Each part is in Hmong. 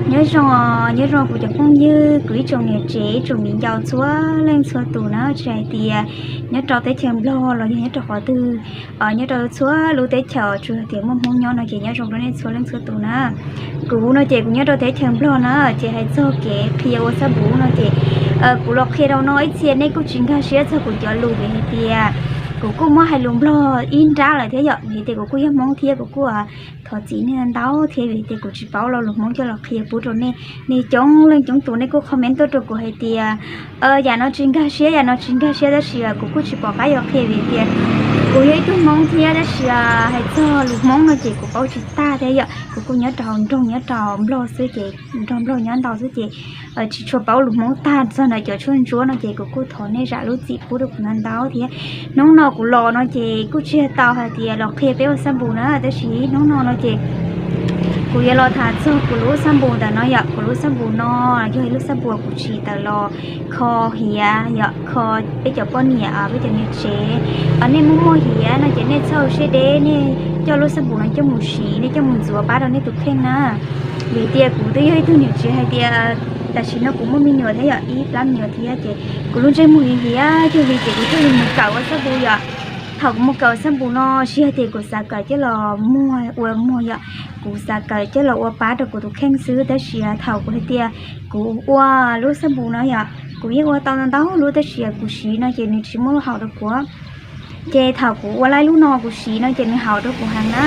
Nyob zoo, nyob zoo kuv cov phooj ywg, kuv ib tsoom niam tsev, ib tsoom viv ncaus txhua leej txhua tus na, tsis hais tias nyob rau teb chaws Nplog los yog nyob rau qhov twg, nyob rau txhua lub teb chaws tsuas tias muaj Hmoob nyob no ces nyob zoo rau nej txhua leej txhua tus na. Kuv no ces kuv nyob rau teb chaws Nplog na, ces hais txog kev qhia ua xab npum no ces kuv los qhia rau no ib txhia nej kuj tsis nkag siab txog kuv cov lus vim hais tias kuv kuj muab hais lus Nplog ib nrab lawm thiab yom, vim tias kuv kuj yog Hmoob thiab kuv kuj thov txim nej ntau thiab vim tias kuv tsis paub lo lus Hmoob coj los qhia pub rau nej. Nej coob leej coob tus nej kuj comment tuaj rau kuv hais tias yam no tsis nkag siab, yam no tsis nkag siab, tab sis kuv kuj tsis pom qab yuav qhia vim tias kuv yog ib tug Hmoob thiab tab sis hais txog lus Hmoob no ces kuv paub tsis tag thiab yom, kuv kuj nyob rau hauv nroog nyob rau Nplog xwb ces nrog Nplog nyob ntau xwb ces tsis tshua paub lus Hmoob tag txog ntawm cov tshuaj ntsuab no ces kuv kuj thov nej zam lub txim pub rau kuv ntau ntau thiab. Hnub no kuv los no ces kuj tsis tau hais tias los qhia peb ua xab npum na, tab sis hnub no no ces kuv yuav los tham txog kuv lub xab npum ntawm no yom. Kuv lub xab npum no yog ib lub xab npum kuv tsim tawm los kho hiav yom, kho peb cov poj niam, peb cov niam tsev. Nej muaj muaj hiav no ces nej txhob siab deb, nej coj lub xab npum no coj mus siv, nej coj mus ntxuav pab rau nej tus kheej na. Vim tias kuv twb yog ib tug niam tsev hais tias tam sim no kuv muaj me nyuam thiab yom, ib plab me nyuam thiab ces kuv lub ntsej muag hiav hiav cuag li ces kuv thiaj li mus kawm ua xab npum yom. Thaum kuv mus kawm xab npum no tsis yog tias kuv xav kawm coj los muag ua muag yom, kuv xav kawm coj los ua pab rau kuv tus kheej xwb, tab sis thaum kuv hais tias kuv ua lub xab npum no yom, kuv yeej ua tau ntau ntau lub tab sis kuv siv no ces nws tsis muaj lub haum rau kuv. Ces thaum kuv ua laib lub no kuv siv no ces nws haum rau kuv heev na.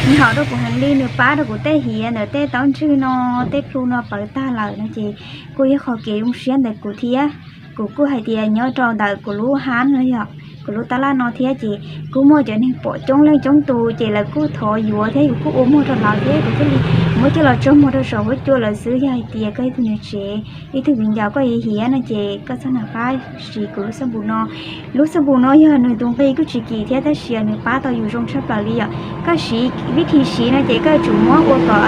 Nws haum rau kuv heev li, nws pab rau kuv tej hiav ntawm tej taub ntswg no, tej plhu no pawv tag lawm no ces kuj yog qhov kev zoo siab ntawm kuv thiab. Kuv kuj hais tias nyob rau ntawm kuv lub hab no yom, kuv lub tab laj no thiab ces kuj muaj cov neeg pom coob leej coob tus ces lawv kuj thov yuav thiab, kuv kuj ua muag rau lawv thiab kuv thiaj li muab coj los tso muag rau saum huab cua lawm xwb. Yog hais tias koj ib tug niam tsev, ib tug viv ncaus koj hiav hiav no ces koj txhob nag pab siv kuv lub xab npum no. Lub xab npum no yog nws tus nqi kuj tsis kim thiab tab sis nws pab tau yus zoo tshaj plaws li yom. Koj siv, vib thi siv no ces koj yuav tsum muab ua kom,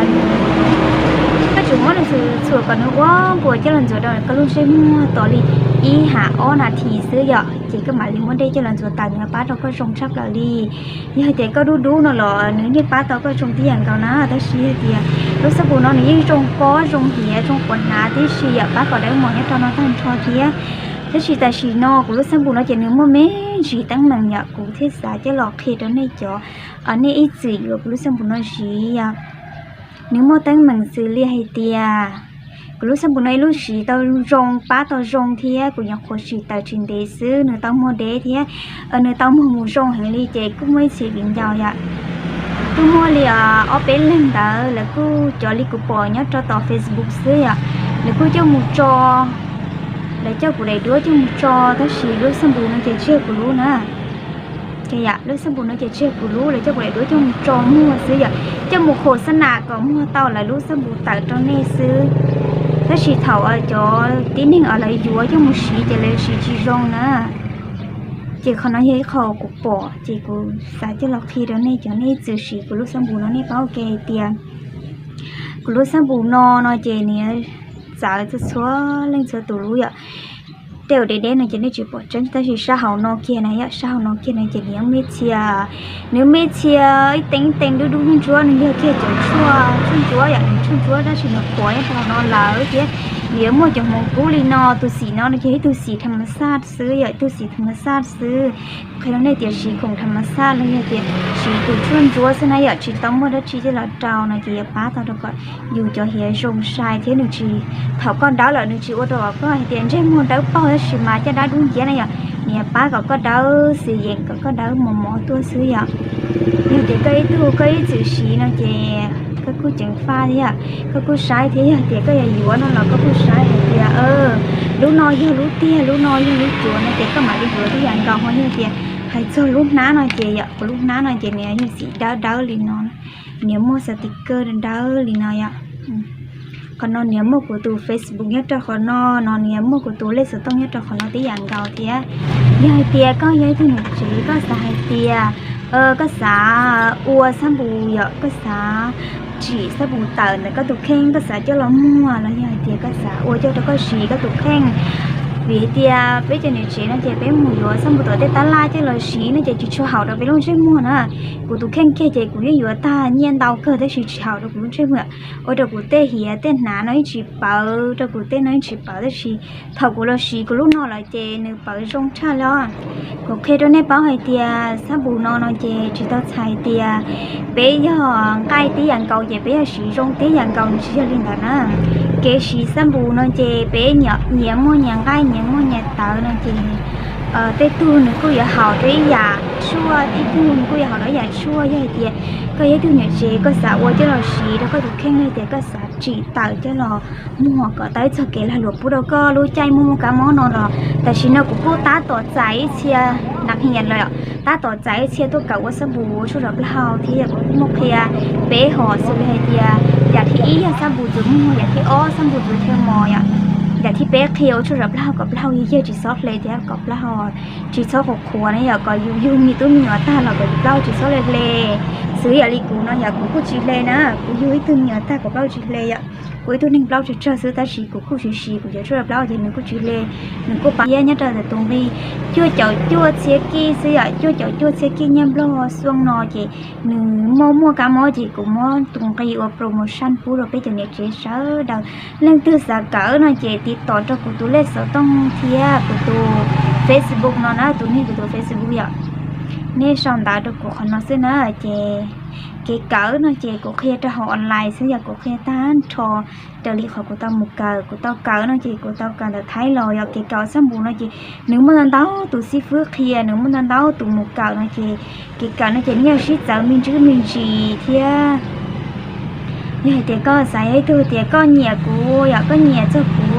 koj tsum muab nws txhuam kom nws ua npuas coj los ntxuav rau koj lub ntsej muag tos li ib hab ob nas this xwb yom, ces koj mam li muab dej coj los ntxuav tawm, nws pab rau koj zoo tshaj plaws li. Yog hais tias koj dub dub no los nws yeej pab tau koj zoo tib yam nkaus na, tab sis yog tias lub xab npum no nws yeej zoo pob zoo hiav zoo quav hnav tib si yom, pab kom dawb mos nyob rau no tag nrho thiab. Tab sis tam sim no kuv lub xab npum no ces nws muaj me ntsis teeb meem yom, kuv thiaj xav coj los qhia rau nej cov, nej ib txwm yuav kuv lub xab npum no siv yom. Nws muaj teeb meem xws li hais tias kuv lub xab npum no ib lub siv tau zoo, pab tau zoo thiab kuv nyuam qhuav siv tawm tsis ntev xwb nws tau muag deb thiab nws tau muag mus zoo heev li ces kuj muaj ib txhia viv ncaus yom, kuj muaj li ob peb leeg ntawd lawv kuj cov li kuv pom nyob rau tom Facebook xwb yom, lawv kuj coj mus tso, lawv coj kuv daim duab coj mus tso tab sis lub xab npum no ces tsis yog kuv lub na. Ces yom, lub xab npum no ces tsis yog kuv lub, lawv coj kuv daim duab coj mus tso muag xwb yom, coj mus khos xab nas kom muag tau lawv lub xab npum tawm rau nej xwb. Tab sis thaum cov tib neeg uas lawv yuav coj mus siv ces lawv siv tsis zoo na. Ces qhov no yog ib qho kuv pom ces kuv xav coj los qhia rau nej cov nej ib txwm siv kuv lub xab npum no nej paub ua ke hais tias kuv lub xab npum no no ces nws txawv txhua txhua leej txhua tus lub yom. Tej uas deb deb no ces nej tsis pom tseeb tab sis sab hauv no kiag na yom, sab hauv no kiag no ces nws yeej me txhia, nws me txhia ib teev ib teev dub dub ntsuab ntsuab, nws yog kiag cov tshuaj, tshuaj ntsuab yom, nws tshuaj ntsuab tab sis nws qhuav nyob rau hauv no lawm thiab. Nws yuav muaj cov hmoov kub li no, tus xim no no ces ib tug xim tham ma xaj xwb yom, ib tug xim tham ma xaj xwb. Qhia rau nej tias siv khoom tham ma xaj los yog tias siv tus tshuaj ntsuab xwb na yom, tsis tau muaj dab tsi coj los rau no ces yuav pab tau rau kom yus cov hiav zoo sai thiab nws tsis, thaum koj dawb lawm nws tsis ua rau koj hais tias ntsej muag dawb paug tab sis mas caj dab dub nciab na yom, nws yuav pab kom koj dawb xwm yeem kom koj dawb mos mos tuaj xwb yom. Yog tias koj ib tug koj ib txwm siv no ces koj kuj ceev faj thiab yom, koj kuj saib thiab, yog tias koj yuav yuav no los koj kuj saib hais tias lub no yog lub tiag, lub no yog lub cuav no ces koj mam li yuav tib yam nkaus. Ho yog tias hais txog lub hnab no ces yom, kuv lub hnab no ces nws yog xim dawb dawb li no, nws muaj xas tis kawj dawb li no yom. Qhov no nws muaj kuv tus Facebook nyob rau qhov no, no nws muaj kuv tus lej xov tooj nyob rau qhov no tib yam nkaus thiab. Yog hais tias koj yog ib tug niam tsev koj xav hais tias koj xav ua xab npum yom, koj xav tsim xab npum tawm ntawm koj tus kheej, koj xav coj los muag los yog hais tias koj xav ua coj rau koj siv koj tus kheej, Vim tias peb cov niam tsev no ces peb mus yuav xab npum tom tej tab laj coj los siv no ces tsis tshua haum rau peb lub ntsej muag na. Kuv tus kheej kiag ces kuv yeej yuav tag nyiaj ntau kawg tab sis tsis haum rau kuv lub ntsej muag. Ua rau kuv tej hiav tej hnav no yeej tsis pawv, rau kuv tej no yeej tsis pawv tab sis thaum kuv los siv kuv lub no lawm ces nws pawv zoo tshaj li. Kuv qhia rau nej paub hais tias xab npum no no ces tsis tau txhais tias peb yog nqaij tib yam nkaus ces peb yog siv zoo tib yam nkaus, nws tsis yog li ntawd na. Kev siv xab npum no ces peb nyias muaj nyias nqaij nyias muaj nyias tawv no ces tej tug nws kuj yuav haum rau ib yam tshuaj, tej tug nws kuj yuav haum rau ib yam tshuaj. Yog hais tias koj yog ib tug niam tsev koj xav ua coj los siv rau koj tus kheej, hais tias koj xav tsim tawm coj los muag kom tau ib txoj kev lag luam pub rau koj lub caij muaj muaj kab mob no los tam sim no kuv kuj tab tom txais ib txhia na, qhia lawm, tab tom txais ib txhia tuaj kawm ua xab npum ua tshuaj zam plaub hau thiab yom. Kuv kuj muaj qhia peb hom xws li hais tias yam thib ib yog xab npum txuas muag, yam thib ob xab npum txuas chaw mos yom, yam thib peb qhia ua tshuaj zam plaub hau kom plaub hau yog yawg tsis txhob hle thiab kom plaub hau tsis txhob qhuav qhuav na yom, kom yus yug me tub me nyuam tag los kom yus plaub tsis txhob hle hle. Xws yam li kuv no yom, kuv kuj tsis hle na, kuv yug ib tug me nyuam tag kuv plaub tsis hle yom. Kuv ib tug neeg plaub tsawg tsawg xwb tab sis kuv kuj siv siv, kuv yuav tshuaj zam plaub hau ces nws kuj tsis hle, nws kuj pab thiab. Nyob rau ntawm tus nqi cuaj caum cuaj txhiab kij xwb yom, cuaj caum cuaj txhiab kij nyiaj nplog xwb no ces nws muaj muaj kab mob ces kuv muab tus nqi ua promotion pub rau peb cov niam tsev sawv daws. Leej twg xav kawm no ces tiv tom rau kuv tus lej xov tooj thiab kuv tus Facebook no na, tus niag kuv tus Facebook yom. Nej sau ntawv rau kuv qhov no xwb na. Ces kev kawm no ces kuv qhia rau hauv online xwb yom, kuv qhia tag nrho raws li qhov kuv tau mus kawm. Kuv tau kawm no ces kuv tau kawm ntawm Thaib los yom. Kev kawm xab npum no ces nws muaj ntau ntau tus xib fwb qhia, nws muaj ntau ntau tus mus kawm no ces kev kawm no ces nws yeej sib txawv me ntsis me ntsis thiab. Yog hais tias koj xav yog ib tug tias koj nyiam kuv yom, koj nyiam txog kuv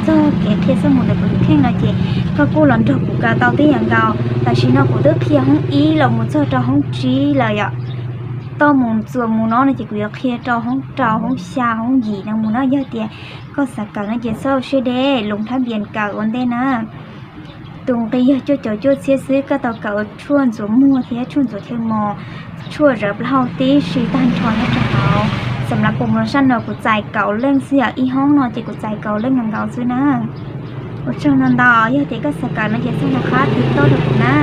txog kev qhia xab npum ntawm kuv tus kheej no ces koj kuj los nrog kuv kawm tau tib yam nkaus. Tam sim no kuv twb qhia hoob ib los mus txog rau hoob tsib lawm yom. Toj mus txuas mus no no ces kuv yuav qhia rau hoob rau hoob xya hoob yim no mus na. Yog tias koj xav kawm no ces xav siab deb loos thab npias kawm ua ntej na. Tus nqi yog cuaj caum cuaj txhiab xwb, koj tau kawm ua tshuaj ntxuav muag thiab tshuaj ntxuav chaw mos, tshuaj zam plaub hau tib si tag nrho nyob rau hauv. Xam lav pom mos saj no kuv txais kaum leej xwb yom, ib hoob no ces kuv txais kaum leej nkaus xwb na. Ua tsaug ntau ntau, yog tias koj xav kawm no ces txog no qhab tiv toj rau kuv na.